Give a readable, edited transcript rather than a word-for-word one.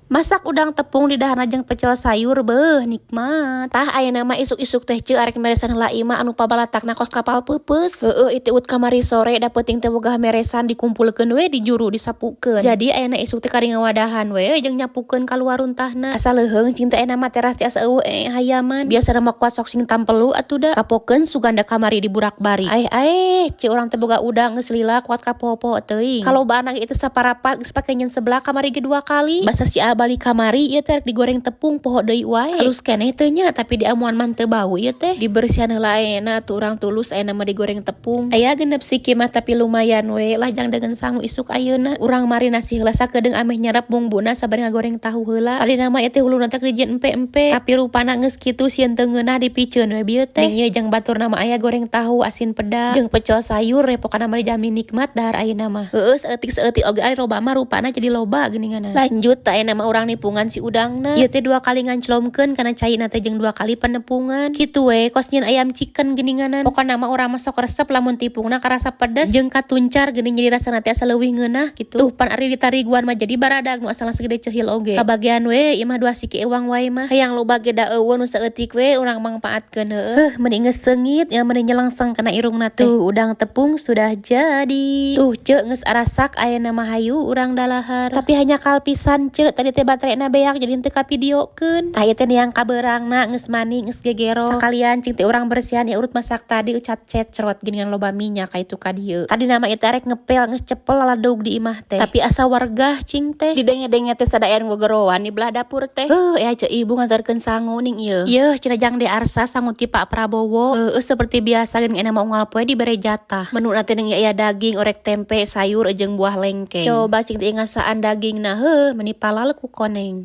Masak udang tepung didaharna jeung pecel sayur, beuh, nikmat. Tah, ayeuna mah isuk-isuk teh, Ceu, arek meresan heula imah anu pabalatakna kos kapal peupeus. Heueuh, itu ut kamari sore da peuting teh boga meresan, dikumpulkeun we di juru, disapukeun. Jadi ayeuna isuk teh kari ngawadahan we jeung nyapukeun kaluar runtahna. Asa leuheung cing teh ayeuna mah, teras teh asa euweuh hayaman. Biasana mah kuat sok sing tampelu atuh da. Kapokeun sugan da kamari diburak-bari. Aeh aeh, Ceu, urang teh boga udang geus lila kuat kapoho-poho teuing. Kalau anak itu saparapat geus pake nyen sebelah kamari ge dua kali. Basa si balik kamari ieu teh rek digoreng tepung, poho deui wae. Halus keneh teu nya, tapi diamuan mah teu bau ieu teh. Dibersihan heula ayeuna tuh urang tulus, ayeuna mah digoreng tepung. Aya 6 siki mah, tapi lumayan we lah jang dengan sangu isuk ayeuna. Urang marinasi heula sakedeung ameh nyerap bumbuna sabari ngagoreng tahu heula. Tadina mah ieu teh huluna teh dijieun empe-empe, tapi rupana geus kitu sieun teu ngeunah, dipiceun we bieu teh. Ning ieu jang baturna mah aya goreng tahu asin pedas jeung pecel sayur we, pokona mah dijamin nikmat dahar ayeuna mah. Heueuh, saeutik-saeutik oge ari loba mah rupana jadi loba geuningan. Lanjut tah, ayeuna mah urang nipungan si udangna. Ieu teh dua kali nganclomkeun kana caina teh jeung dua kali penepungan. Kitu we kos nyieun ayam chicken geuninganan. Pokona mah urang mah sok resep lamun tipungna karasa pedes jeung katuncar geuning, jadi rasana teh asa leuwih ngeunah kitu. Tuh pan ari ditariguan mah jadi baradag nu asalna segede ceuhil oge. Kabagian we ieu mah dua siki ewang wae mah. Hayang loba ge da euweuh nu saeutik we urang mangpaatkeun heueuh. Heuh, meuni geus seungit ya, meuni nyelengseng kana irungna teh. Tuh, udang tepung sudah jadi. Tuh, Ceu, geus arasak, ayeuna mah hayu urang dalahar. Tapi hanya kal pisan, Ceu, tadi teh baterena beak jadi teu kavideokeun. Tah, ieu teh yang kabeurangna geus mani, geus gegero. Sakalian cing teh urang bersihan ya urut masak tadi, ucat cecrot geuningan, loba minyak ka itu ka dieu. Tadi nama ieu teh arek ngepel, geus cepel laladug di imah teh. Tapi asa wargah cing teh. Didenge-denge teh sadayaan gogeroan di belah dapur teh. Heuh, ya Ceu, ibu nganterkeun sangu ning ieu. Yeuh, cenah jang De Arsa sangu ti Pak Prabowo. Heueuh, seperti biasa geuning ayeuna mah unggal poe dibere jatah. Menu teh ning aya daging, orek tempe, sayur jeung buah lengkeng. Coba cing teh ngasaan dagingna, heuh, meuni palal ku koneng.